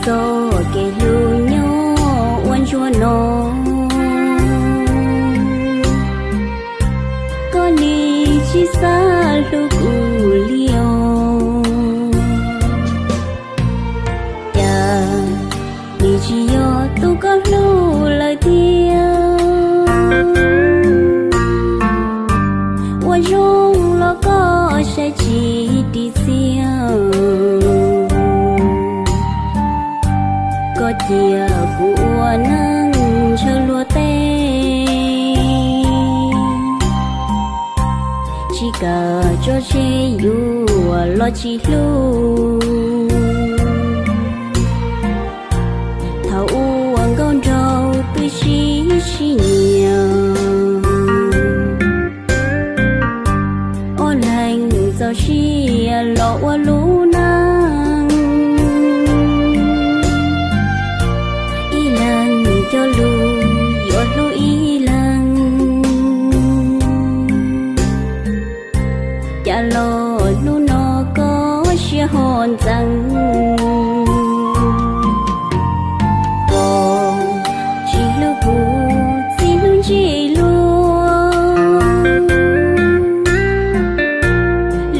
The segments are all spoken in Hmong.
Txoj kev hlub nyob ua ntsuag no, koj nim tsis xav hlub kuv li os. Cas nim tsis yog tus koj hlub lawm tiag? Ua zoo los koj saib tsis ris txiaj, koj cia kuv ua neej ntshaw luag tej. Tsis kam tso tseg yuav los tsis hlub, thaum ua nkauj nraug twb sib sib nyiam. Ob leeg txaus siab los ua lub neej, ib leeg cog lus yuav hlub ib leeg. Cas los hnub no koj siab ho ntxeev, koj tsis hlub kuv txiv hlub ntsis luag.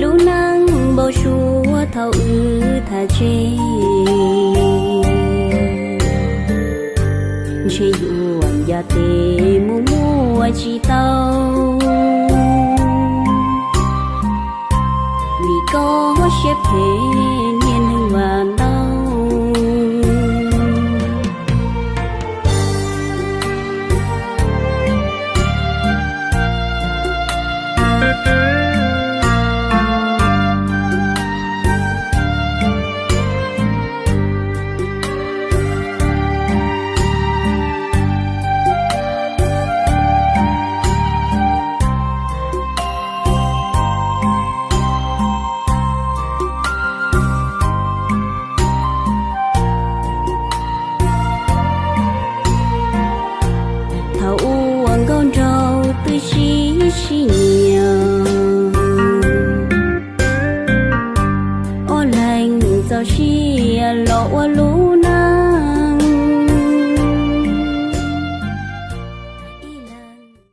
Lub neej npau suav thaum wb tham tseg, ntshe yuav ncav tes mus muaj tsis tau, vim koj siab phem niag neeg vam ntau. Thaum ua nkauj nraug twb sib sib nyiam, ob leeg txaus siab los ua lub